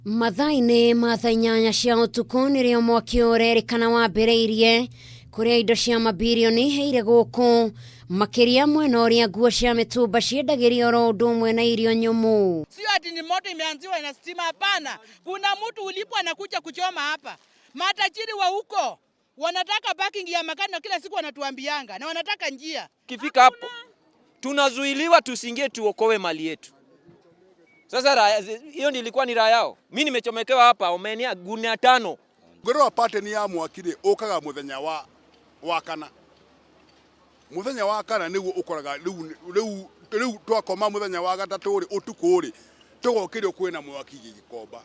Mathaa-inĩ ma thaa 8 cia ũtukũ nĩrĩo mwaki ũrerĩkana wambĩrĩirie kũrĩa indo cia mabirioni heire gũkũ makĩria mwena ũrĩa nguo cia mĩtumba ciendagĩrio oro ũndũ ũmwe na irio nyũmũ. Sio ati ni moto imeanziwa na stima, hapana. Kuna mtu ulipo anakuja kuchoma hapa. Matajiri wa huko wanataka parking ya magari na kila siku wanatuambianga na wanataka njia. Kifika hapo tunazuiliwa tusiingie tuokoe mali yetu. Sasa hiyo nilikuwa ni raha yao. Mimi nimechomekewa hapa omenia gunia 5. Ngwĩrora pattern ya mwaki rĩ ũkaga mũthenya wa kana. Mũthenya wa kana nĩguo ũkoraga rĩu twakoma mũthenya wa gatatũ rĩ ũtukũ rĩ tũgokĩrio kwĩna mwaki Gĩkomba.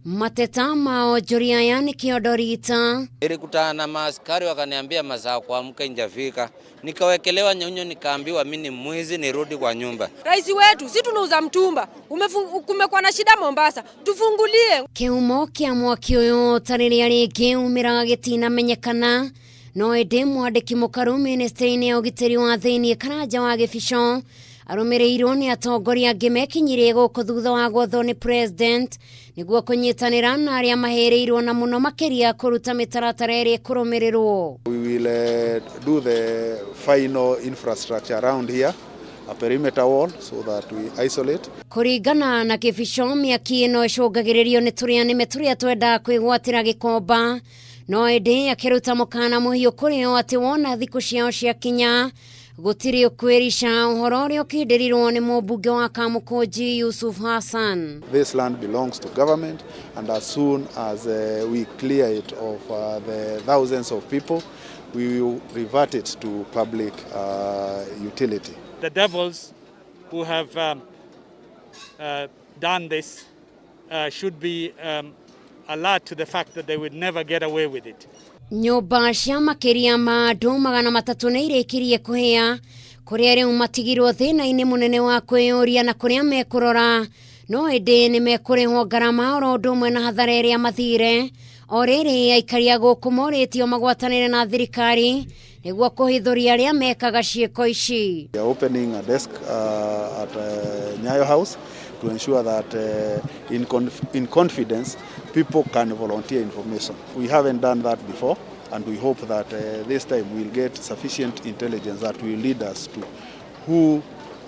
Mateta ma onjoria aya nĩ kĩondo rita. Nilikutana na maaskari wakaniambia masaa kuamka injafika, nikawekelewa nyonyo, nikaambiwa mimi ni mwizi, nirudi kwa nyumba. Rais wetu, si tunauza mtumba, kumekuwa na shida Mombasa, tufungulie. Kĩhumo kĩa mwaki ũyũ ta rĩrĩa rĩngĩ umĩraga gĩtinamenyekana, no ĩndĩ mwandĩki mũkaru ministry-inĩ ya ũgitĩri wa thĩiniĩ Karanja wa Gĩbico arũmĩrĩirwo nĩ atongoria angĩ mekinyirie gũkũ thutha wa gwathwo nĩ president nĩguo kũnyitanĩra na arĩa mahĩrĩirwo na mũno makĩria kũruta mĩtaratara ĩrĩa ĩkũrũmĩrĩrwo. We will do the final infrastructure around here, a perimeter wall so that we isolate. Kũringana na Gĩbico, mĩaki ĩno ĩcũngagĩrĩrio nĩ tũrĩa nĩme tũrĩa twendaga kwĩgwatĩra Gĩkomba, no ĩndĩ akĩruta mũkana mũhiũ kũrĩ o atĩ wona thikũ ciao ciakinya gũtirĩ ũkwĩrica, ũhoro ũrĩa ũkĩndĩrirwo nĩ mũmbunge wa Kamũkũnji Yusuf Hassan. This land belongs to government, and as soon as we clear it of the thousands of people, we will revert it to public utility. The devils who have done this should be alert to the fact that they would never get away with it. Nyũmba cia makĩria ma andũ 300 nĩ irĩkirie kũhĩa, kũrĩa rĩu matigirwo thĩna-inĩ mũnene wa kwĩyũria na kũrĩa mekũrora, no ĩndĩ nĩ mekũrĩhwo ngarama oro ũndũ ũmwe na hathara ĩrĩa mathire. O rĩrĩ aikari a gũkũ morĩtio magwatanĩre na thirikari nĩguo kũhithũria arĩa mekaga ciĩko ici. We are opening a desk at Nyayo House to ensure that in confidence people can volunteer information. We haven't done that before, and we hope that this time we'll get sufficient intelligence that will lead us to who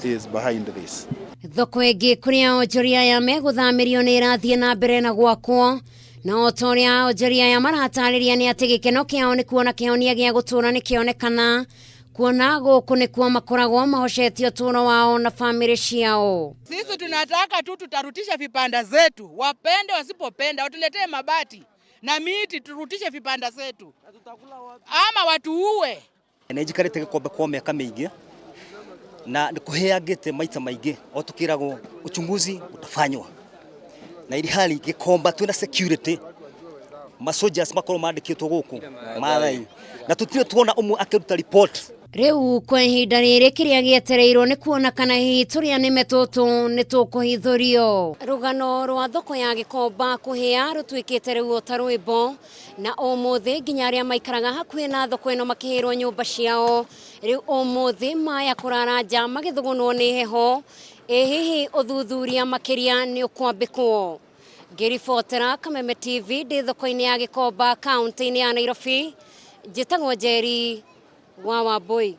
is behind this. Thoko ĩngĩ kũrĩa onjoria aya megũthamĩrio nĩ ĩrathiĩ na mbere na gwakwo, na o ta ũrĩa onjoria aya maratarĩria nĩ atĩ gĩkeno kĩao nĩ kuona kĩhonia gĩa gũtũũra nĩ kĩonekana, kuona gũkũ nĩkuo makoragwo mahocetie ũtũũro wao na bamĩrĩ ciao. Sisi tunataka tu tutarutisha vibanda zetu, wapende wasipopenda, watuletee mabati na miti turutishe vibanda zetu ama watuue. Nĩ njikarĩte Gĩkombe kwa mĩaka mĩingĩ na nĩ kũheangĩte maita maingĩ o tukĩragwo uchunguzi utafanywa, na ili hali Gĩkomba twĩna security masoldiers makorwo mandĩkĩtwo gũkũ Maathai na tũtirĩ tuona ũmwe akĩruta report. Rĩu kwa ihinda rĩrĩ kĩrĩa gĩetereirwo nĩ kuona kana hihi tũrĩa nĩme tũtũ nĩ tũkũhithũrio. Rũgano rwa thoko ya Gĩkomba kũhĩa rũtuĩkĩte rĩu o ta rwĩmbo, na ũmũthĩ nginya arĩa maikaraga hakuhĩ na thoko ĩno makĩhĩrwo nyũmba ciao rĩu ũmũthĩ maya kũrara nja magĩthũgũnwo nĩ heho. Ĩ hihi ũthuthuria makĩria nĩ ũkwambĩkwo? Ngĩribotera Kameme TV ndĩ thoko-inĩ ya Gĩkomba kaunti-inĩ ya Nairobi, njĩtagwo Njeri wa Wambui.